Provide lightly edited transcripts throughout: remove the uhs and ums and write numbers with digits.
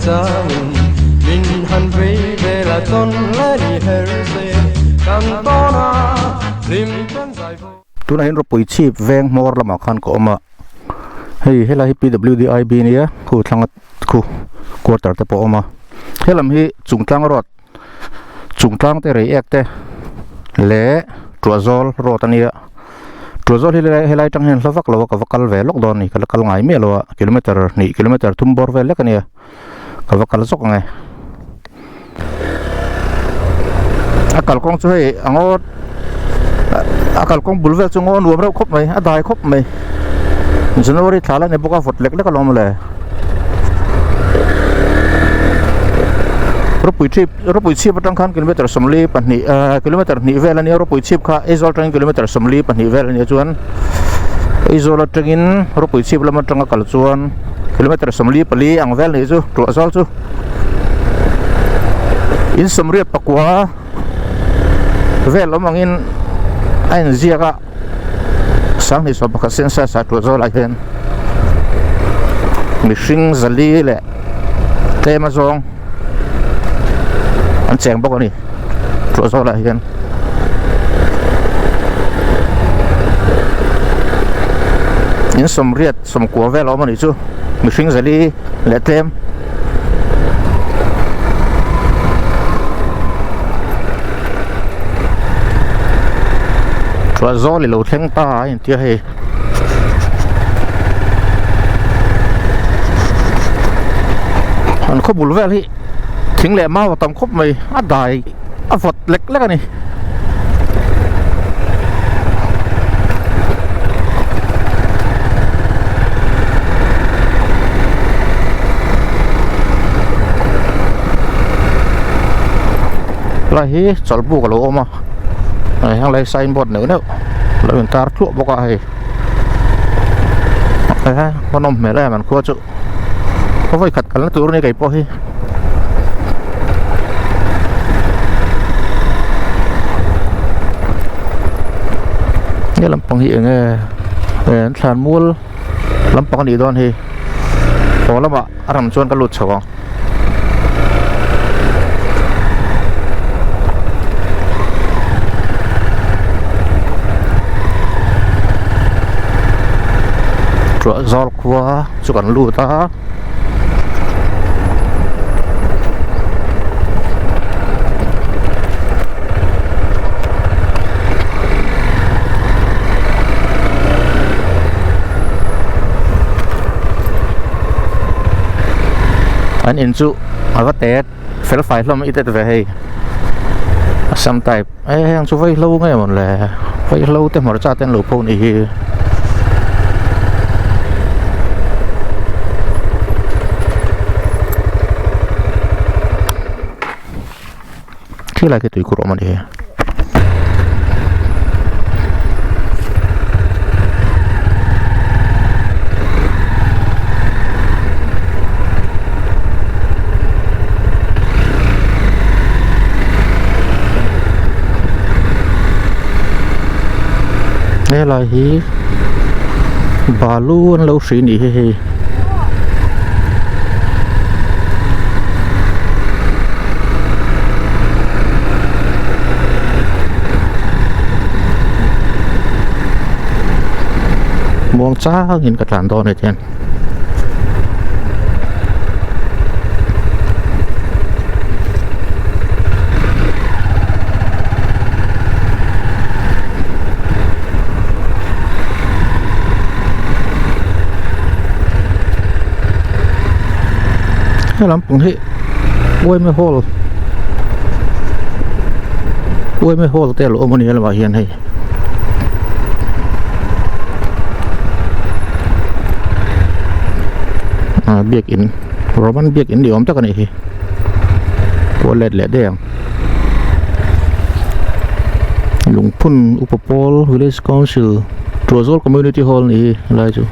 changin min han vei vela tawn leh ni her se kan tawn a hlim ten zai vo. Tunah hian ropui chhip veng hmawr lamah khan ka awm a, hei helai hi PWDIB nia khu thlanga khu quarter te pawh a awm a, helam hi Chungtlang road Chungtlang te Reiek te leh Tuahzawl road a nia. Tuahzawl hi helai atang hian hla vak lo a ka va kal ve lawk dawn a ni ka la kal ngai miah lo a kilometer hnih kilometer thum bawr vel lek a nia ka va kal zawk ang e a kalkawng chu hei a ngaw a kalkawng bul vel chu ngaw nuam reuh khawp mai a dai khawp mai January thla la ni bawk a vawt lek lek alawm le ropui chhip ropui chhip atang khan kilometer sawmli pahnih ahh kilometer hnih vel ania ropui chhip kha Aizawl atangin kilometer sawmli pahnih vel ania chuan Aizawl atangin ropui chhip lam atanga kal chuan kilometer sawmli pali ang vel nih chu tuah zawl chu in sawmriat pakua vel awm angin a inziak a sanghnih sawm pakhat sensa sa tuah zawl ah hian mihring zali leh tlem a zawng an cheng bawk a ni tuah zawl ah hian in sawmriat sawmkua vel a awm a nih chu mihring zali leh tlem. Chuan zawl i lo thleng ta a intia hei an khaw bul vel hi thing leh mau a tam khawp mai a dai a vawt lek lek a ni. Lai hi chawlhbuk a lo awm a heng lai signboard neuh neuh lo in tar thluah bawk a hei a nawm hmel em an khua chu khaw khat kalna tur a ni keipawh hi. He lampang hi eng nge an thlan mual lampang a nih dawn hi haw lamah a ram chuan ka lut chho ang. Tuah zawl khua chu kan lut a. An in chu a va tet fel fai hlawm i tet ve hei Assam type e heng chu vaihlo nge mawn le vaihlo te hmarcha te an lo pho ni hi. Khilai khi tuikhur awm a ni. Helai hi balu an lo hrih nih hi hei. Muang changin ka tlan dawn hetiang. He lampang hi uaime hall uaime hall te a lo awm a ni a lamah hian hei. Ah biakin Roman biakin ni awm tak a nih hi kual let leh daih ang Lungphun Upa Pawl Village Council Tuahzawl Community Hall ni hi helai chu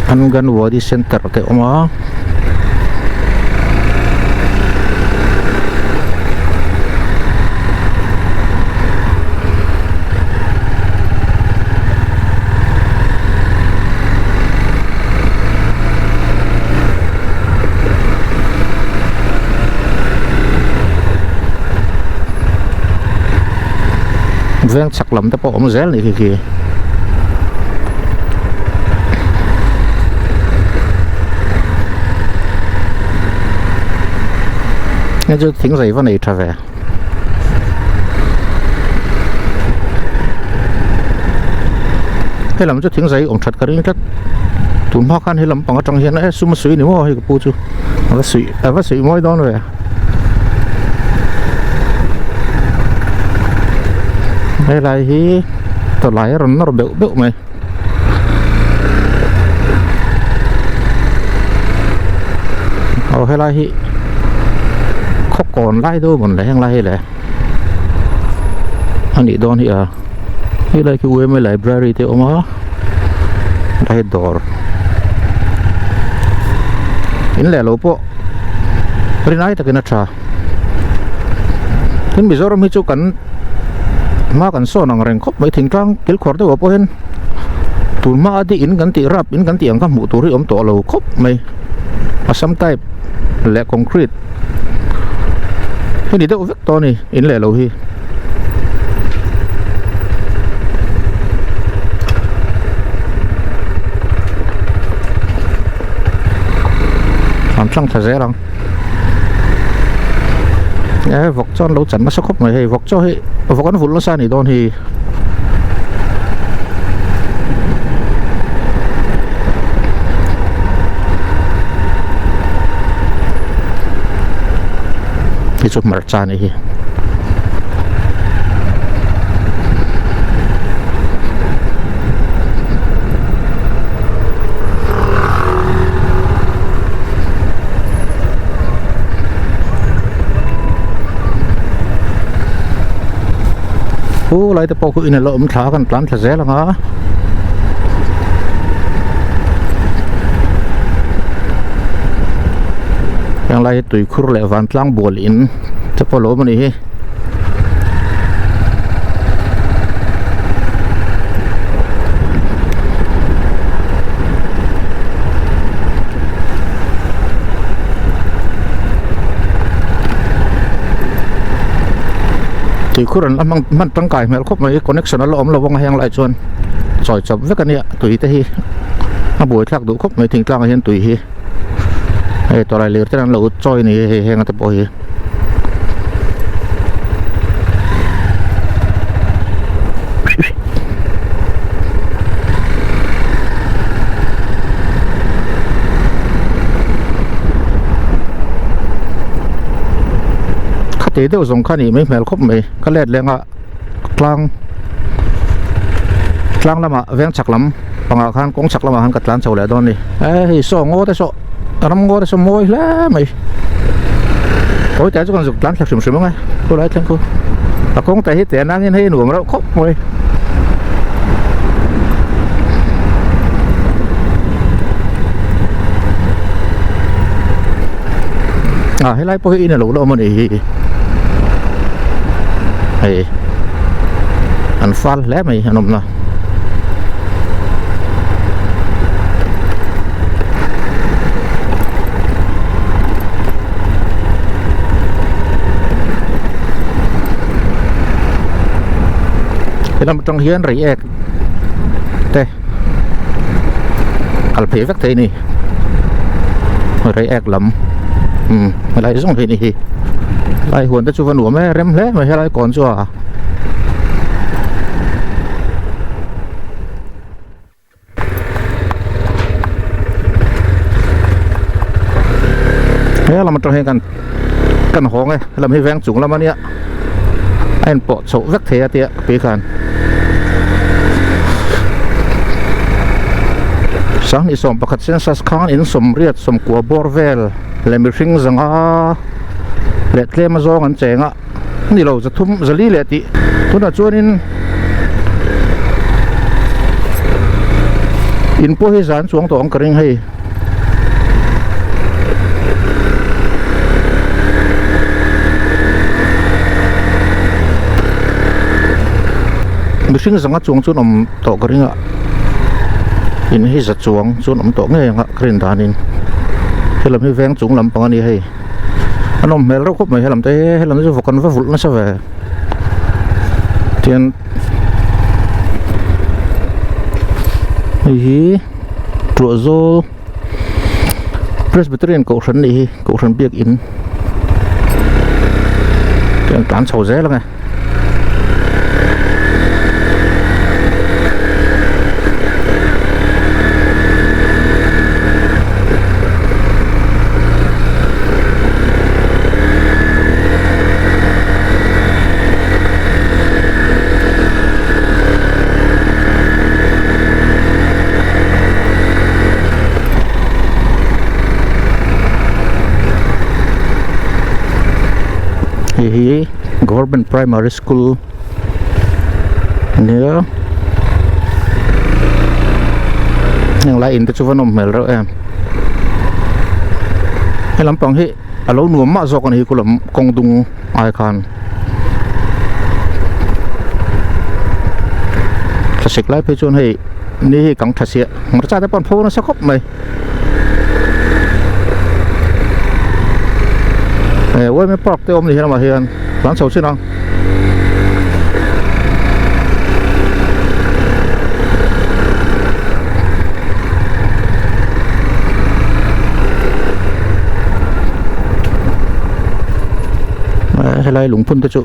Anganwadi Center te a awm a. Veng chhak lam te pawh a awm zel a nih khi khi. Hei chu thing zai va nei tha ve. He lam chu thing zai awm that ka ring tlat. Tun hma khan he lam pang atang hian e sum a suih ni maw hei ka pu chu a va suih a va suih mawi dawn ve. Helai hi tawlai a rawn nawr beuh beuh mai. Aw helai hi khaw kawn lai deuh mawn le heng lai hi le a nih dawn hi a helai khi U_M_A library te a awm a helai hi dawr in leh lo pawh rinai takin a tha tin Mizoram hi chu kan hma kan sawn ang reng khawp mai thingtlang kilkhawr deuh ah pawh hian tun hma a di in kan tih rap in kan tih ang kha hmuh tur hi awm tawh lo khawp mai Assam type leh concrete hi ni deuh vek tawh a ni in leh lo hi. An tlang thla zel ang. E vawk chuan lo chan nasa khawp mai hei vawk chaw hi vawk an vulh nasa a nih dawn hi. Hi chu hmarcha a nih hi. Khu lai te pawh khu in a la awm thla a kan tlan thla zel ang a. Heng lai hi tuikhur leh vantlang bual in te pawh a lo awm a nih hi. Tuikhur an la hmang hman tangkai hmel khawp mai connection a la awm lo vang a heng lai chuan chawi chawp vek a nia tui te hi a buaithlak duh khawp mai thingtlang ah hian tui hi hei tawlai lir ten an lo chawi a ni hei heng te pawh hi. Khati deuh zawng kha a nih mai hmel khawp mai ka let leng a tlang tlang lamah veng chhak lam pangah khan kawng chhak lamah khan ka tlan chho leh dawn a ni e hei saw ngaw te saw ram ngaw te saw mawi hle mai kawi te chu kan zuk tlan thla hrim hrim ang e khulai thleng khu a kawng te hi te nangin hei nuam reuh khawp mai. A helai pawh hi in a lo la awm a nih hi hei an fal hle mai an awmna. Helam atang hian reiek te kal phei vek thei a ni reiek lam umm helai zawng hi a ni hi helai huan te chu va nuam e rem hle mai helai kawn chu a. He lam atang hian kan kan hawng e helam hi veng chung lam ania a in pawh chhoh vek thei a tia tui khan sanghnih sawm pakhat census khan in sawmriat sawmkua bawr vel leh mihring zanga leh tlem azawng an cheng a ni lo zathum zali leh tih tunah chuanin in pawh hi zan chuang tawh ang ka ring hei mihring zanga chuang chuan awm tawh ka ring a in hi za chuang chuan awm tawh ngei ang a ka rin danin helam hi veng chung lampang a ni hei. A nawm hmel reuh khawp mai helam te hi helam chu vawk an va vulh nasa ve Tian hei hi Tuahzawl Presbyterian kohhran anih hi kohhran biakin tian tlan chho zel ang e. Hei hi government primary school ania heng lai in te chu va nawm hmel reuh em he lampang hi a lo nuam mah zawk a ni hi khu lam kawng dung ai khan thlasik lai phei chuan hei ni hi kang tha sia hmarcha te pawh an pho nasa khawp mai eh yma park te awm ni helamah hian tlan chho chin ang. Helai lungphun te chu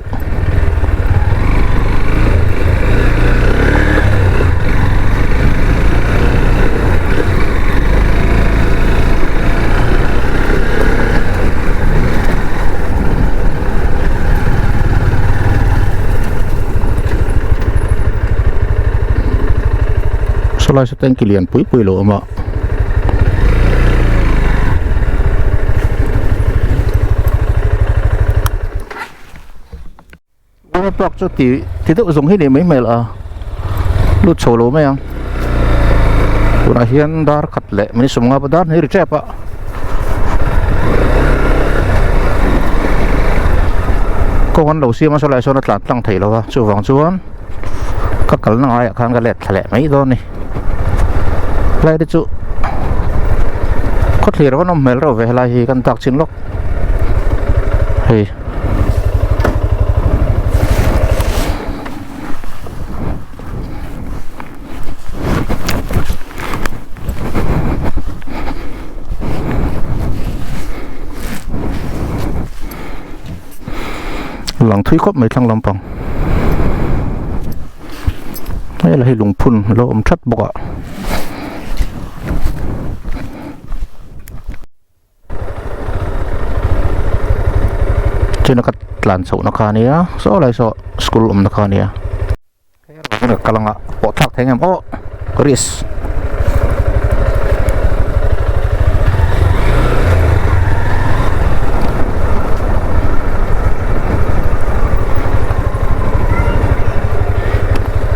Sawlai saw tanki lian pui pui lo awm a. Water park chu ti ti deuh zawng hi ni mai hmel a lut chho lo mai ang tunah hian dar khat leh minute sawmnga pawh dar hnih ri tep a kawng an lo siam a sawlai sawn a tlan tlang thei lo a chuvang chuan ka kalna ngaiah khan ka let thla leh mai dawn a ni helai te chu khawthlir a va nawm hmel reuh ve helai hi kan dak chin lawk hei. Lang thui khawp mai thlang lampang hei lah hi lungphun a lo awm that bawk a. China ka tlan chhoh na kha ania saw lai saw school awm na kha ania ka lang ah pawh thlak thei ang em aw risk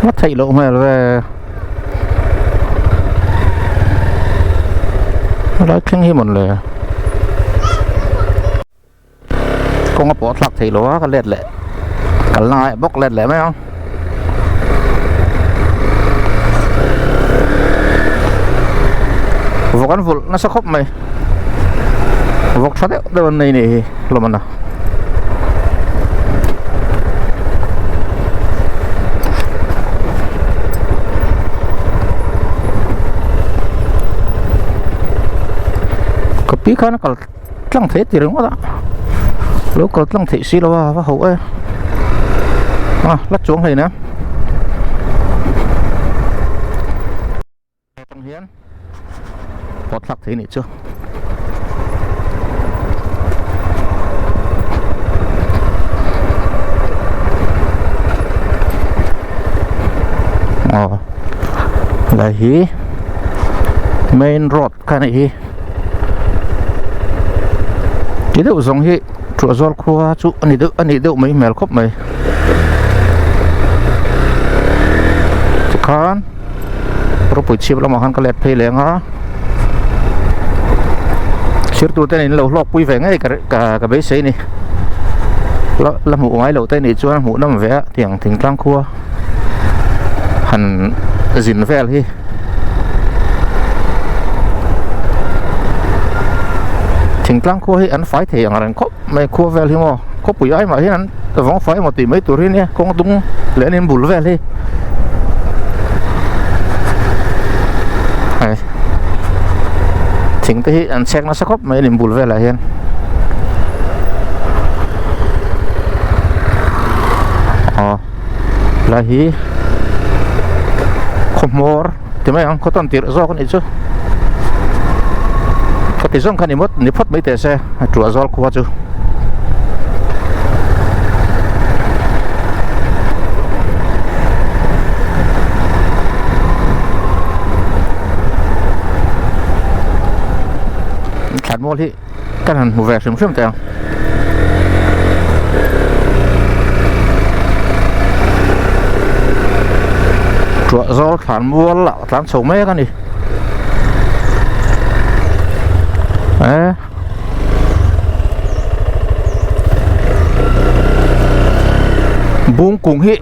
a theih loh hmel ve. Helai thleng hi mawn le kawng a pawh a thlak theih loh a ka let leh kalna ngaiah bawk let leh mai ang vawk an vulh nasa khawp mai vawk tha deuh deuh an nei nih hi hlawm ana. Ka pi khan a kal tlang thei ti ringawt a lo kal tlang theih si lo a va ho e a la chuang hleinem. Atang hian pawt thlak thei nih chu. Aw lai hi main road kha nih hi ti deuh zawng hi Tuahzawl khua chu a ni deuh a nih deuh mai hmel khawp mai tikhan. Ropui chhip lamah khan ka let phei leng a thirtu te in lo hlawk pui ve ngei ka ka beisei ni la la hmuh ngai loh te nih chuan hmuh nawm ve a tiang thingtlang khua han zin vel hi thingtlang khua hi an fai thei ang reng khawp mai khua vel hi maw khawpui ai mah hian an. vawng fai emaw tih mai tur hi nia kawng dung leh an in bul vel hi hei thing te hi an chhek nasa khawp mai an in bul velah hian aw lai hi khaw hmawr ti mai ang khaw tawn tirh zawk a nih chu ka ti zawng kha ni mawt ni phawt mai teh se a tuah zawl khua chu. Thlanmual hi kan han hmu ve hrim hrim teh ang. Tuah zawl thlanmual ah tlan chho mek a ni. Eh. Bungkung hi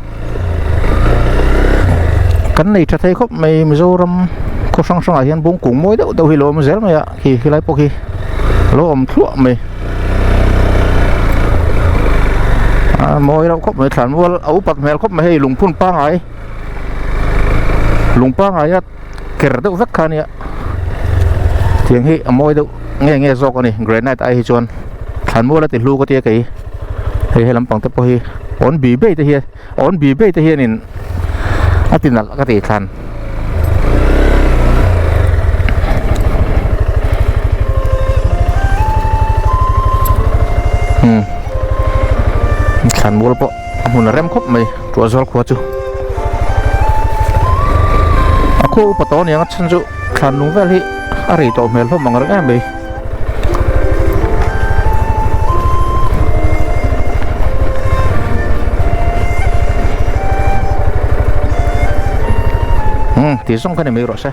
kan nei tha thei khawp mai Mizoram khaw hrang hrangah hian bungkung mawi deuh deuh hi lo awm zel mai a khi helai pawh khi lo awm thluah mai a mawi reuh khawp mai thlanmual a upat hmel khawp mai hei lungphun pangai lung pangai a ker deuh vek kha ania tiang hi a mawi deuh nge nge zawk a ni granite ai hi chuan thlanmual a ti hlu ka tia kei hei he lampang te pawh hi awn bi bei te hian awn bi bei te hianin a ti nalh ka ti thlan. Hmm thlanmual pawh a hmun a rem khawp mai Tuahzawl khua chu a khua upa tawh aniang a chhan chu thlan lung vel hi a rei tawh hmel hlawm ang reng em mai. Hmm tih zawng kha ni mai rawh se.